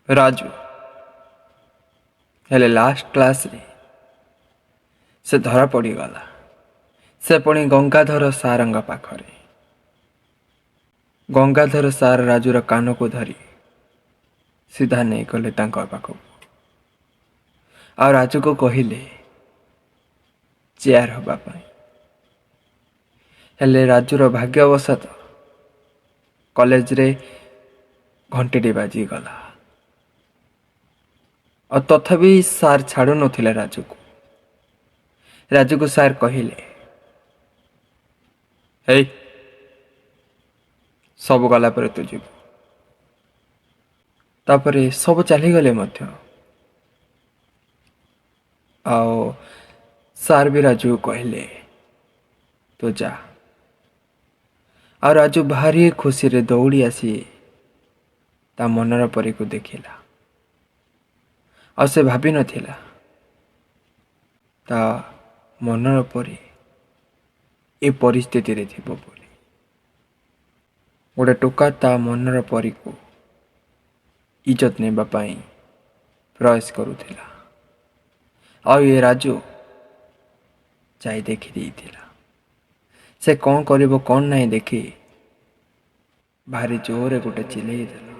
ରାଜୁ। ହେଲେ ଲାଷ୍ଟ କ୍ଲାସ୍ରେ ସେ ଧରା ପଡ଼ିଗଲା, ସେ ପୁଣି ଗଙ୍ଗାଧର ସାରଙ୍କ ପାଖରେ। ଗଙ୍ଗାଧର ସାର୍ ରାଜୁର କାନକୁ ଧରି ସିଧା ନେଇଗଲେ ତାଙ୍କ ପାଖକୁ, ଆଉ ରାଜୁକୁ କହିଲେ ଚେୟାର ହେବା ପାଇଁ। ହେଲେ ରାଜୁର ଭାଗ୍ୟବଶତଃ କଲେଜରେ ଘଣ୍ଟିଟି ବାଜିଗଲା, ଆଉ ତଥାପି ସାର୍ ଛାଡ଼ୁନଥିଲେ ରାଜୁକୁ। ରାଜୁକୁ ସାର୍ କହିଲେ, ହେଇ, ସବୁ ଗଲା ପରେ ତୁ ଯିବୁ। ତାପରେ ସବୁ ଚାଲିଗଲେ ମଧ୍ୟ, ଆଉ ସାର୍ ବି ରାଜୁକୁ କହିଲେ ତୁ ଯା। ଆଉ ରାଜୁ ଭାରି ଖୁସିରେ ଦୌଡ଼ି ଆସି ତା ମନର ପରୀକୁ ଦେଖିଲା, ଆଉ ସେ ଭାବିନଥିଲା ତା ମନର ପରୀ ଏ ପରିସ୍ଥିତିରେ ଥିବ ବୋଲି। ଗୋଟେ ଟୋକା ତା ମନର ପରୀକୁ ଇଜ୍ଜତ ନେବା ପାଇଁ ପ୍ରୟାସ କରୁଥିଲା, ଆଉ ଏ ରାଜୁ ଯାଇ ଦେଖି ଦେଇଥିଲା। ସେ କ'ଣ କରିବ କ'ଣ ନାହିଁ ଦେଖି ଭାରି ଜୋରରେ ଗୋଟେ ଚିଲେଇ ଦେଲା।